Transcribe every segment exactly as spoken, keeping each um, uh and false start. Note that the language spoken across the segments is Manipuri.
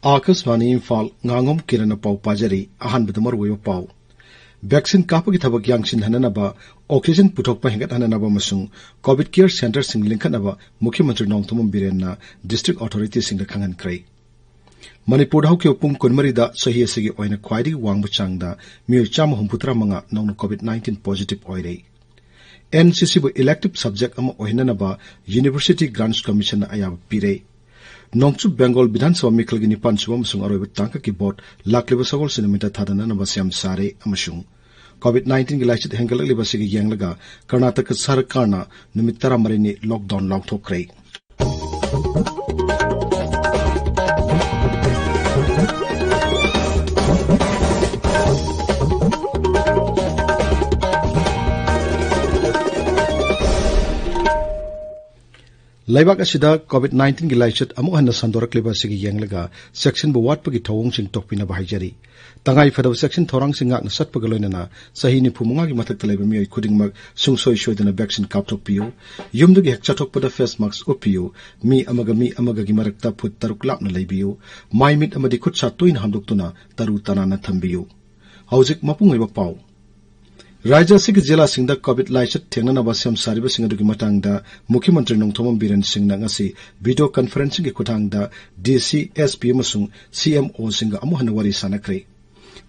ꯑꯥꯀꯥꯁꯕꯥꯅꯤ ꯏꯝꯐꯥꯜ, ꯉꯥꯉꯣꯝ ꯀꯤꯔꯟꯅ ꯄꯥꯎ ꯄꯥꯖꯔꯤ꯫ ꯑꯍꯥꯟꯕꯗ ꯃꯔꯨꯑꯣꯏꯕ ꯄꯥꯎ꯫ ꯚꯦꯛꯁꯤꯟ ꯀꯥꯞꯄꯒꯤ ꯊꯕꯛ ꯌꯥꯡꯁꯤꯟꯍꯟꯅꯅꯕ, ꯑꯣꯛꯁꯤꯖꯦꯟ ꯄꯨꯊꯣꯛꯄ ꯍꯦꯟꯒꯠꯍꯟꯅꯅꯕ ꯑꯃꯁꯨꯡ ꯀꯣꯚꯤꯗ ꯀꯤꯌꯔ ꯁꯦꯟꯇꯔꯁꯤꯡ ꯂꯤꯡꯈꯠꯅꯕ ꯃꯨꯈ꯭ꯌ ꯃꯟꯇ꯭ꯔꯤ ꯅꯣꯡꯊꯣꯝꯕꯝ ꯕꯤꯔꯦꯟꯅ ꯗꯤꯁꯇ꯭ꯔꯤꯛ ꯑꯣꯊꯣꯔꯤꯇꯤꯁꯤꯡꯗ ꯈꯪꯍꯟꯈ꯭ꯔꯦ꯫ ꯃꯅꯤꯄꯨꯔꯗ ꯍꯧꯈꯤꯕ ꯄꯨꯡ ꯀꯨꯟꯃꯔꯤꯗ ꯆꯍꯤ ꯑꯁꯤꯒꯤ ꯑꯣꯏꯅ ꯈ꯭ꯋꯥꯏꯗꯒꯤ ꯋꯥꯡꯕ ꯆꯥꯡꯗ ꯃꯤꯑꯣꯏ ꯆꯥꯝꯃ ꯍꯨꯝꯐꯨꯇꯔꯥ ꯃꯉꯥ ꯅꯧꯅ ꯀꯣꯚꯤꯗ ꯅꯥꯏꯟꯇꯤꯟ ꯄꯣꯖꯤꯇꯤꯚ ꯑꯣꯏꯔꯦ꯫ ꯑꯦꯟ ꯁꯤ ꯁꯤꯕꯨ ꯏꯂꯦꯛꯇꯤꯚ ꯁꯕꯖꯦꯛ ꯑꯃ ꯑꯣꯏꯍꯟꯅꯅꯕ ꯌꯨꯅꯤꯚꯔꯁꯤꯇꯤ ꯒ꯭ꯔꯥꯟꯠꯁ ꯀꯃꯤꯁꯟꯅ ꯑꯌꯥꯕ ꯄꯤꯔꯦ꯫ ꯅꯣꯡꯆꯨꯞ ꯕꯦꯡꯒꯣꯜ ꯕꯤꯙꯥꯟ ꯁꯚꯥ ꯃꯤꯈꯜꯒꯤ ꯅꯤꯄꯥꯟ ꯁꯨꯕ ꯑꯃꯁꯨꯡ ꯑꯔꯣꯏꯕ ꯇꯥꯡꯀꯛꯀꯤ ꯚꯣꯠ ꯂꯥꯛꯂꯤꯕ ꯁꯒꯣꯜꯁꯦꯟ ꯅꯨꯃꯤꯠꯇ ꯊꯥꯗꯅꯅꯕ ꯁꯦꯝ ꯁꯥꯔꯦ ꯑꯃꯁꯨꯡ ꯀꯣꯚꯤꯗ ꯅꯥꯏꯟꯇꯤꯟꯒꯤ ꯂꯥꯏꯆꯠ ꯍꯦꯟꯒꯠꯂꯛꯂꯤꯕ ꯑꯁꯤꯒ ꯌꯦꯡꯂꯒ ꯀꯔꯅꯥꯇꯀ ꯁꯔꯀꯥꯔꯅ ꯅꯨꯃꯤꯠ ꯇꯔꯥꯃꯔꯤꯅꯤ ꯂꯣꯛꯗꯥꯎꯟ ꯂꯥꯎꯊꯣꯛꯈ꯭ꯔꯦ꯫ ꯂꯩꯕꯥꯛ ꯑꯁꯤꯗ ꯀꯣꯚꯤꯗ ꯅꯥꯏꯟꯇꯤꯟꯒꯤ ꯂꯥꯏꯆꯠ ꯑꯃꯨꯛ ꯍꯟꯅ ꯁꯟꯗꯣꯔꯛꯂꯤꯕ ꯑꯁꯤꯒꯤ ꯌꯦꯡꯂꯒ ꯆꯦꯛꯁꯤꯟꯕ ꯋꯥꯠꯄꯒꯤ ꯊꯧꯑꯣꯡꯁꯤꯡ ꯇꯣꯛꯄꯤꯅꯕ ꯍꯥꯏꯖꯔꯤ꯫ ꯇꯉꯥꯏ ꯐꯗꯕ ꯆꯦꯛꯁꯤꯟ ꯊꯧꯔꯥꯡꯁꯤꯡ ꯉꯥꯛꯅ ꯆꯠꯄꯒ ꯂꯣꯏꯅꯅ ꯆꯍꯤ ꯅꯤꯐꯨ ꯃꯉꯥꯒꯤ ꯃꯊꯛꯇ ꯂꯩꯕ ꯃꯤꯑꯣꯏ ꯈꯨꯗꯤꯡꯃꯛ ꯁꯨꯡꯁꯣꯏ ꯁꯣꯏꯗꯅ ꯚꯦꯛꯁꯤꯟ ꯀꯥꯞꯊꯣꯛꯄꯤꯌꯨ꯫ ꯌꯨꯝꯗꯒꯤ ꯍꯦꯛ ꯆꯠꯊꯣꯛꯄꯗ ꯐꯦꯁ ꯃꯥꯛꯁ ꯎꯞꯄꯤꯌꯨ꯫ ꯃꯤ ꯑꯃꯒ ꯃꯤ ꯑꯃꯒꯒꯤ ꯃꯔꯛꯇ ꯐꯨꯠ ꯇꯔꯨꯛ ꯂꯥꯞꯅ ꯂꯩꯕꯤꯌꯨ꯫ ꯃꯥꯏ ꯃꯤꯠ ꯑꯃꯗꯤ ꯈꯨꯠ ꯁꯥ ꯇꯣꯏꯅ ꯍꯥꯝꯗꯣꯛꯇꯨꯅ ꯇꯔꯨ ꯇꯅꯥꯟꯅ ꯊꯝꯕꯤꯌꯨ꯫ ꯍꯧꯖꯤꯛ ꯃꯄꯨꯡ ꯑꯣꯏꯕ ꯄꯥꯎ꯫ ꯔꯥꯖ꯭ꯌ ꯑꯁꯤꯒꯤ ꯖꯤꯂꯥꯁꯤꯡꯗ ꯀꯣꯚꯤꯗ ꯂꯥꯏꯆꯠ ꯊꯦꯡꯅꯅꯕ ꯁꯦꯝ ꯁꯥꯔꯤꯕꯁꯤꯡ ꯑꯗꯨꯒꯤ ꯃꯇꯥꯡꯗ ꯃꯨꯈ꯭ꯌ ꯃꯟꯇ꯭ꯔꯤ ꯅꯣꯡꯊꯣꯝꯕꯝ ꯕꯤꯔꯦꯟ ꯁꯤꯡꯅ ꯉꯁꯤ ꯚꯤꯗꯤꯑꯣ ꯀꯟꯐꯔꯦꯟꯁꯤꯡꯒꯤ ꯈꯨꯠꯊꯥꯡꯗ ꯗꯤ ꯁꯤ, ꯑꯦꯁ ꯄꯤ ꯑꯃꯁꯨꯡ ꯁꯤ ꯑꯦꯝ ꯑꯣꯁꯤꯡꯒ ꯑꯃꯨꯛ ꯍꯟꯅ ꯋꯥꯔꯤ ꯁꯥꯟꯅꯈ꯭ꯔꯦ꯫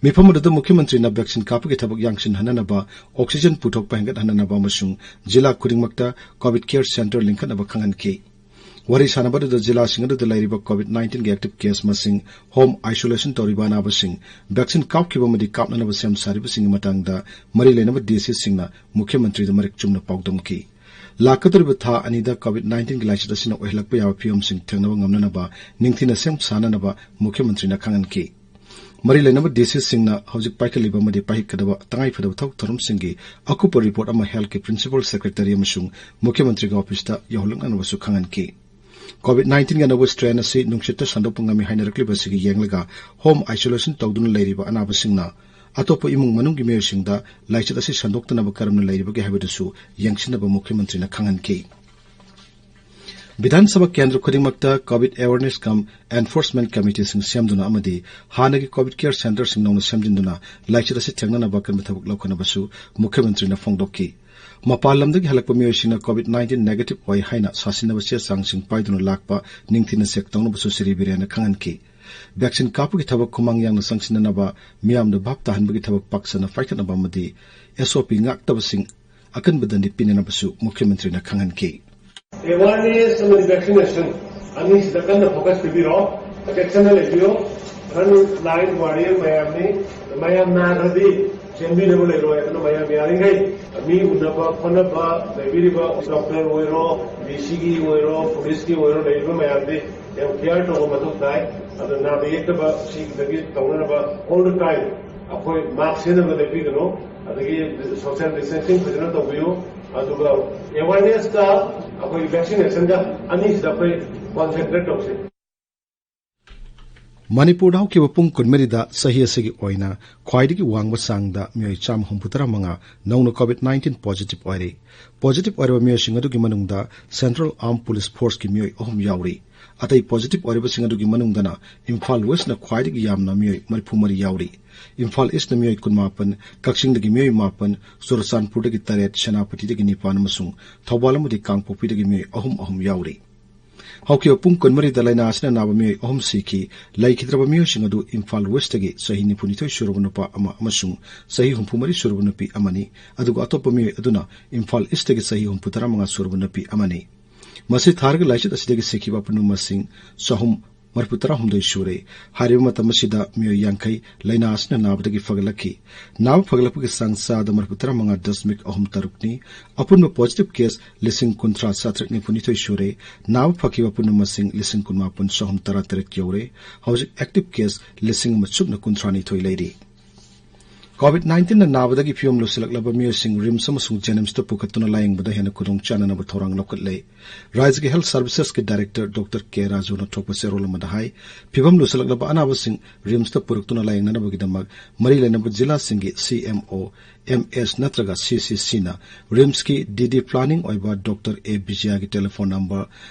ꯃꯤꯐꯝ ꯑꯗꯨꯗ ꯃꯨꯈ꯭ꯌ ꯃꯟꯇ꯭ꯔꯤꯅ ꯚꯦꯛꯁꯤꯟ ꯀꯥꯞꯄꯒꯤ ꯊꯕꯛ ꯌꯥꯡꯁꯤꯟꯍꯟꯅꯅꯕ ꯑꯣꯛꯁꯤꯖꯦꯟ ꯄꯨꯊꯣꯛꯄ ꯍꯦꯟꯒꯠꯍꯟꯅꯅꯕ ꯑꯃꯁꯨꯡ ꯖꯤꯂꯥ ꯈꯨꯗꯤꯡꯃꯛꯇ ꯀꯣꯚꯤꯗ ꯀꯤꯌꯔ ꯁꯦꯟꯇꯔ ꯂꯤꯡꯈꯠꯅꯕ ꯈꯪꯍꯟꯈꯤ꯫ ꯋꯥꯔꯤ ꯁꯥꯟꯅꯕ ꯑꯗꯨꯗ ꯖꯤꯂꯥꯁꯤꯡ ꯑꯗꯨꯗ ꯂꯩꯔꯤꯕ ꯀꯣꯚꯤꯗ ꯅꯥꯏꯟꯇꯤꯟꯒꯤ ꯑꯦꯛꯇꯤꯚ ꯀꯦꯁ ꯃꯁꯤꯡ, ꯍꯣꯝ ꯑꯥꯏꯁꯣꯂꯦꯁꯟ ꯇꯧꯔꯤꯕ ꯑꯅꯥꯕꯁꯤꯡ, ꯚꯦꯛꯁꯤꯟ ꯀꯥꯞꯈꯤꯕ ꯑꯃꯗꯤ ꯀꯥꯞꯅꯅꯕ ꯁꯦꯝ ꯁꯥꯔꯤꯕꯁꯤꯡꯒꯤ ꯃꯇꯥꯡꯗ ꯃꯔꯤ ꯂꯩꯅꯕ ꯗꯤ ꯁꯤꯁꯤꯡꯅ ꯃꯨꯈ꯭ꯌ ꯃꯟꯇ꯭ꯔꯤꯗ ꯃꯔꯤꯛ ꯆꯨꯝꯅ ꯄꯥꯎꯗꯝꯈꯤ꯫ ꯂꯥꯛꯀꯗꯧꯔꯤꯕ ꯊꯥ ꯑꯅꯤꯗ ꯀꯣꯚꯤꯗ ꯅꯥꯏꯟꯇꯤꯟꯒꯤ ꯂꯥꯏꯆꯠ ꯑꯁꯤꯅ ꯑꯣꯏꯍꯜꯂꯛꯄ ꯌꯥꯕ ꯐꯤꯕꯝꯁꯤꯡ ꯊꯦꯡꯅꯕ ꯉꯝꯅꯅꯕ ꯅꯤꯡꯊꯤꯅ ꯁꯦꯝ ꯁꯥꯅꯅꯕ ꯃꯨꯈ꯭ꯌ ꯃꯟꯇ꯭ꯔꯤꯅ ꯈꯪꯍꯟꯈꯤ꯫ ꯃꯔꯤ ꯂꯩꯅꯕ ꯗꯤ ꯁꯤꯁꯤꯡꯅ ꯍꯧꯖꯤꯛ ꯄꯥꯏꯈꯠꯂꯤꯕ ꯑꯃꯗꯤ ꯄꯥꯏꯈꯠꯀꯗꯕ ꯇꯉꯥꯏꯐꯗꯕ ꯊꯕꯛ ꯊꯧꯔꯝꯁꯤꯡꯒꯤ ꯑꯀꯨꯞꯄ ꯔꯤꯄꯣꯔꯠ ꯑꯃ ꯍꯦꯜꯊꯀꯤ ꯄ꯭ꯔꯤꯟꯁꯤꯄꯜ ꯁꯦꯀ꯭ꯔꯦꯇꯔꯤ ꯑꯃꯁꯨꯡ ꯃꯨꯈ꯭ꯌ ꯃꯟꯇ꯭ꯔꯤꯒꯤ ꯑꯣꯐꯤꯁꯇ ꯌꯧꯍꯜꯂꯛꯅꯅꯕꯁꯨ ꯈꯪꯍꯟꯈꯤ꯫ ꯀꯣꯚꯤꯗ ꯅꯥꯏꯟꯇꯤꯟꯒꯤ ꯑꯅꯧꯕ ꯁ꯭ꯇ꯭ꯔꯦꯟ ꯑꯁꯤ ꯅꯨꯡꯁꯤꯠꯇ ꯁꯟꯗꯣꯛꯄ ꯉꯝꯃꯤ ꯍꯥꯏꯅꯔꯛꯂꯤꯕ ꯑꯁꯤꯒꯤ ꯌꯦꯡꯂꯒ, ꯍꯣꯝ ꯑꯥꯏꯁꯣꯂꯦꯁꯟ ꯇꯧꯗꯨꯅ ꯂꯩꯔꯤꯕ ꯑꯅꯥꯕꯁꯤꯡꯅ ꯑꯇꯣꯞꯄ ꯏꯃꯨꯡ ꯃꯅꯨꯡꯒꯤ ꯃꯤꯑꯣꯏꯁꯤꯡꯗ ꯂꯥꯏꯆꯠ ꯑꯁꯤ ꯁꯟꯗꯣꯛꯇꯅꯕ ꯀꯔꯝꯅ ꯂꯩꯔꯤꯕꯒꯦ ꯍꯥꯏꯕꯗꯨꯁꯨ ꯌꯦꯡꯁꯤꯟꯅꯕ ꯃꯨꯈ꯭ꯌ ꯃꯟꯇ꯭ꯔꯤꯅ ꯈꯪꯍꯟꯈꯤ꯫ ꯕꯤꯙꯥꯟ ꯁꯚꯥ ꯀꯦꯟꯗ꯭ꯔ ꯈꯨꯗꯤꯡꯃꯛꯇ ꯀꯣꯚꯤꯗ ꯑꯦꯋꯦꯔꯅꯦꯁ ꯀꯝ ꯑꯦꯟꯐꯣꯔꯁꯃꯦꯟꯠ ꯀꯃꯤꯇꯤꯁꯤꯡ ꯁꯦꯝꯗꯨꯅ ꯑꯃꯗꯤ ꯍꯥꯟꯅꯒꯤ ꯀꯣꯚꯤꯗ ꯀꯦꯌꯔ ꯁꯦꯟꯇꯔꯁꯤꯡ ꯅꯧꯅ ꯁꯦꯝꯖꯤꯟꯗꯨꯅ ꯂꯥꯏꯆꯠ ꯑꯁꯤ ꯊꯦꯡꯅꯅꯕ ꯑꯀꯟꯕ ꯊꯕꯛ ꯂꯧꯈꯠꯅꯕꯁꯨ ꯃꯨꯈ꯭ꯌ ꯃꯟꯇ꯭ꯔꯤꯅ ꯐꯣꯡꯗꯣꯛꯈꯤ꯫ ꯃꯄꯥꯟ ꯂꯝꯗꯒꯤ ꯍꯜꯂꯛꯄ ꯃꯤꯑꯣꯏꯁꯤꯡꯅ ꯀꯣꯚꯤꯗ ꯅꯥꯏꯟꯇꯤꯟ ꯅꯦꯒꯦꯇꯤꯚ ꯑꯣꯏ ꯍꯥꯏꯅ ꯁꯥꯁꯤꯟꯅꯕ ꯆꯦ ꯆꯥꯡꯁꯤꯡ ꯄꯥꯏꯗꯨꯅ ꯂꯥꯛꯄ ꯅꯤꯡꯊꯤꯅ ꯆꯦꯛ ꯇꯧꯅꯕꯁꯨ ꯁ꯭ꯔꯤ ꯕꯤꯔꯦꯟꯅ ꯈꯪꯍꯟꯈꯤ꯫ ꯚꯦꯛꯁꯤꯟ ꯀꯥꯞꯄꯒꯤ ꯊꯕꯛ ꯈꯨꯃꯥꯡ ꯌꯥꯡꯅ ꯆꯪꯁꯤꯟꯅꯅꯕ, ꯃꯤꯌꯥꯝꯗ ꯚꯥꯞ ꯇꯥꯍꯟꯕꯒꯤ ꯊꯕꯛ ꯄꯥꯛ ꯁꯟꯅ ꯄꯥꯏꯈꯠꯅꯕ ꯑꯃꯗꯤ ꯑꯦꯁ ꯑꯣ ꯄꯤ ꯉꯥꯛꯇꯕꯁꯤꯡ ꯑꯀꯟꯕ ꯗꯟꯗꯤ ꯄꯤꯅꯅꯕꯁꯨ ꯃꯨꯈ꯭ꯌ ꯃꯟꯇ꯭ꯔꯤꯅ ꯈꯪꯍꯟꯈꯤ꯫ ꯑꯦꯋꯥꯔꯅꯦꯁ ꯑꯃꯗꯤ ꯚꯦꯛꯁꯤꯅꯦꯁꯟ ꯑꯅꯤꯁꯤꯗ ꯀꯟꯅ ꯐꯣꯀꯁ ꯄꯤꯕꯤꯔꯣ꯫ ꯆꯦꯛꯁꯤꯟꯅ ꯂꯩꯕꯤꯌꯨ꯫ ꯐ꯭ꯔꯟ ꯂꯥꯏꯟ ꯋꯥꯔꯤꯌꯔ ꯃꯌꯥꯝꯅꯤ꯫ ꯃꯌꯥꯝ ꯅꯥꯈ꯭ꯔꯗꯤ ꯆꯦꯟꯕꯤꯅꯕ ꯂꯩꯔꯣꯏ꯫ ꯑꯗꯨꯅ ꯃꯌꯥꯝ ꯌꯥꯔꯤꯉꯩ ꯃꯤ ꯎꯅꯕ ꯈꯣꯠꯅꯕ ꯂꯩꯕꯤꯔꯤꯕ ꯗꯣꯛꯇꯔ ꯑꯣꯏꯔꯣ, ꯕꯤ ꯁꯤꯒꯤ ꯑꯣꯏꯔꯣ, ꯄꯨꯂꯤꯁꯀꯤ ꯑꯣꯏꯔꯣ, ꯂꯩꯔꯤꯕ ꯃꯌꯥꯝꯗꯤ ꯌꯥꯝ ꯀꯤꯌꯔ ꯇꯧꯕ ꯃꯊꯧ ꯇꯥꯏ꯫ ꯑꯗꯨ ꯅꯥꯕ ꯌꯦꯛꯇꯕ ꯁꯤꯗꯒꯤ ꯇꯧꯅꯅꯕ ꯑꯣꯜ ꯗ ꯇꯥꯏꯝ ꯑꯩꯈꯣꯏ ꯃꯥꯛꯁ ꯁꯤꯖꯤꯟꯅꯕ ꯂꯦꯞꯄꯤꯒꯅꯨ꯫ ꯑꯗꯒꯤ ꯁꯣꯁꯤꯌꯦꯜ ꯗꯤꯁꯇꯦꯟꯁꯤꯡ ꯐꯖꯅ ꯇꯧꯕꯤꯌꯨ꯫ ꯑꯗꯨꯒ ꯑꯦꯋꯥꯔꯅꯦꯁꯀ ꯑꯩꯈꯣꯏ ꯚꯦꯛꯁꯤꯅꯦꯁꯟꯒ ꯑꯅꯤꯁꯤꯗ ꯑꯩꯈꯣꯏ ꯀꯣꯟꯁꯦꯟꯇ꯭ꯔꯦꯠ ꯇꯧꯁꯤ꯫ ꯃꯅꯤꯄꯨꯔꯗ ꯍꯧꯈꯤꯕ ꯄꯨꯡ ꯀꯨꯟꯃꯔꯤꯗ ꯆꯍꯤ ꯑꯁꯤꯒꯤ ꯑꯣꯏꯅ ꯈ꯭ꯋꯥꯏꯗꯒꯤ ꯋꯥꯡꯕ ꯆꯥꯡꯗ ꯃꯤꯑꯣꯏ ꯆꯥꯝꯃ ꯍꯨꯝꯐꯨ ꯇꯔꯥ ꯃꯉꯥ ꯅꯧꯅ ꯀꯣꯚꯤꯗ ꯅꯥꯏꯟꯇꯤꯟ ꯄꯣꯖꯤꯇꯤꯚ ꯑꯣꯏꯔꯦ꯫ ꯄꯣꯖꯤꯇꯤꯚ ꯑꯣꯏꯔꯕ ꯃꯤꯑꯣꯏꯁꯤꯡ ꯑꯗꯨꯒꯤ ꯃꯅꯨꯡꯗ ꯁꯦꯟꯇ꯭ꯔꯦꯜ ꯑꯥꯔꯝ ꯄꯨꯂꯤꯁ ꯐꯣꯔꯁꯀꯤ ꯃꯤꯑꯣꯏ ꯑꯍꯨꯝ ꯌꯥꯎꯔꯤ꯫ ꯑꯇꯩ ꯄꯣꯖꯤꯇꯤꯚ ꯑꯣꯏꯔꯕꯁꯤꯡ ꯑꯗꯨꯒꯤ ꯃꯅꯨꯡꯗꯅ ꯏꯝꯐꯥꯜ ꯋꯦꯁꯅ ꯈ꯭ꯋꯥꯏꯗꯒꯤ ꯌꯥꯝꯅ ꯃꯤꯑꯣꯏ ꯃꯔꯤꯐꯨ ꯃꯔꯤ ꯌꯥꯎꯔꯤ꯫ ꯏꯝꯐꯥꯜ ꯏꯁꯅ ꯃꯤꯑꯣꯏ ꯀꯨꯟꯃꯥꯄꯟ, ꯀꯛꯆꯤꯡꯗꯒꯤ ꯃꯤꯑꯣꯏ ꯃꯥꯄꯟ, ꯆꯨꯔꯆꯥꯟꯄꯨꯔꯗꯒꯤ ꯇꯔꯦꯠ, ꯁꯦꯅꯥꯄꯇꯤꯗꯒꯤ ꯅꯤꯄꯥꯟ ꯑꯃꯁꯨꯡ ꯊꯧꯕꯥꯜ ꯑꯃꯗꯤ ꯀꯥꯡꯄꯣꯛꯄꯤꯗꯒꯤ ꯃꯤꯑꯣꯏ ꯑꯍꯨꯝ ꯑꯍꯨꯝ ꯌꯥꯎꯔꯤ꯫ ꯍꯧꯈꯤꯕ ꯄꯨꯡ ꯀꯨꯟꯃꯔꯤꯗ ꯂꯥꯏꯅꯥ ꯑꯁꯤꯅ ꯅꯥꯕ ꯃꯤꯑꯣꯏ ꯑꯍꯨꯝ ꯁꯤꯈꯤ꯫ ꯂꯩꯈꯤꯗ꯭ꯔꯕ ꯃꯤꯑꯣꯏꯁꯤꯡ ꯑꯗꯨ ꯏꯝꯐꯥꯜ ꯋꯦꯁꯇꯒꯤ ꯆꯍꯤ ꯅꯤꯐꯨꯅꯤꯊꯣꯏ ꯁꯨꯔꯕ ꯅꯨꯄꯥ ꯑꯃ ꯑꯃꯁꯨꯡ ꯆꯍꯤ ꯍꯨꯝꯐꯨꯃꯔꯤ ꯁꯨꯔꯕ ꯅꯨꯄꯤ ꯑꯃꯅꯤ, ꯑꯗꯨꯒ ꯑꯇꯣꯞꯄ ꯃꯤꯑꯣꯏ ꯑꯗꯨꯅ ꯏꯝꯐꯥꯜ ꯏꯁꯇꯒꯤ ꯆꯍꯤ ꯍꯨꯝꯐꯨꯇꯔꯥꯃꯉꯥ ꯁꯨꯔꯕ ꯅꯨꯄꯤ ꯑꯃꯅꯤ꯫ ꯃꯁꯤ ꯊꯥꯔꯒ ꯂꯥꯏꯆꯠ ꯑꯁꯤꯗꯒꯤ ꯁꯤꯈꯤꯕ ꯑꯄꯨꯟꯕ ꯃꯁꯤꯡ ꯆꯍꯨꯝ ꯃꯔꯤꯐꯨꯇꯔꯥꯍꯨꯝꯗꯣꯏ ꯁꯨꯔꯦ꯫ ꯍꯥꯏꯔꯤꯕ ꯃꯇꯝ ꯑꯁꯤꯗ ꯃꯤꯑꯣꯏ ꯌꯥꯡꯈꯩ ꯂꯥꯏꯅꯥ ꯑꯁꯤꯅ ꯅꯥꯕꯗꯒꯤ ꯐꯒꯠꯂꯛꯈꯤ꯫ ꯅꯥꯕ ꯐꯒꯠꯂꯛꯄꯒꯤ ꯆꯥꯡ ꯆꯥꯗ ꯃꯔꯤꯐꯨꯇꯔꯥꯃꯉꯥ ꯗꯁꯃꯤꯛ ꯑꯍꯨꯝ ꯇꯔꯨꯛꯅꯤ꯫ ꯑꯄꯨꯟꯕ ꯄꯣꯖꯤꯇꯤꯚ ꯀꯦꯁ ꯂꯤꯁꯤꯡ ꯀꯨꯟꯊ꯭ꯔꯥ ꯆꯥꯇ꯭ꯔꯦꯠ ꯅꯤꯐꯨꯅꯤꯊꯣꯏ ꯁꯨꯔꯦ꯫ ꯅꯥꯕ ꯐꯈꯤꯕ ꯑꯄꯨꯟꯕ ꯃꯁꯤꯡ ꯂꯤꯁꯤꯡ ꯀꯨꯟꯃꯥꯄꯟ ꯆꯍꯨꯝ ꯇꯔꯥꯇꯔꯦꯠ ꯌꯧꯔꯦ꯫ ꯍꯧꯖꯤꯛ ꯑꯦꯛꯇꯤꯚ ꯀꯦꯁ ꯂꯤꯁꯤꯡ ꯑꯃ ꯁꯨꯞꯅ ꯀꯨꯟꯊ꯭ꯔꯥꯅꯤꯊꯣꯏ ꯂꯩꯔꯤ꯫ COVID nineteen ꯅ ꯅꯥꯕꯗꯒꯤ ꯐꯤꯕꯝ ꯂꯨꯁꯤꯜꯂꯛꯂꯕ ꯃꯤꯑꯣꯏꯁꯤꯡ RIMS ꯑꯃꯁꯨꯡ JNIMS ꯇ ꯄꯨꯈꯠꯇꯨꯅ ꯂꯥꯌꯦꯡꯕꯗ ꯍꯦꯟꯅ ꯈꯨꯗꯣꯡ ꯆꯥꯅꯅꯕ ꯊꯧꯔꯥꯡ ꯂꯧꯈꯠꯂꯦ꯫ ꯔꯥꯖ꯭ꯌꯒꯤ Health Services ꯀꯤ Director Doctor K ꯔꯥꯖꯨꯅ ꯊꯣꯛꯄ ꯆꯦꯔꯣꯜ ꯑꯃꯗ ꯍꯥꯏ, ꯐꯤꯕꯝ ꯂꯨꯁꯤꯜꯂꯛꯂꯕ ꯑꯅꯥꯕꯁꯤꯡ RIMS ꯇ ꯄꯨꯔꯛꯇꯨꯅ ꯂꯥꯌꯦꯡꯅꯅꯕꯒꯤꯗꯃꯛ ꯃꯔꯤ ꯂꯩꯅꯕ ꯖꯤꯂꯥꯁꯤꯡꯒꯤ C M O, M S ꯅꯠꯇ꯭ꯔꯒ C C C ꯅ RIMS ꯀꯤ D D planning ꯑꯣꯏꯕ Doctor A ꯕꯤꯖꯌꯒꯤ telephone number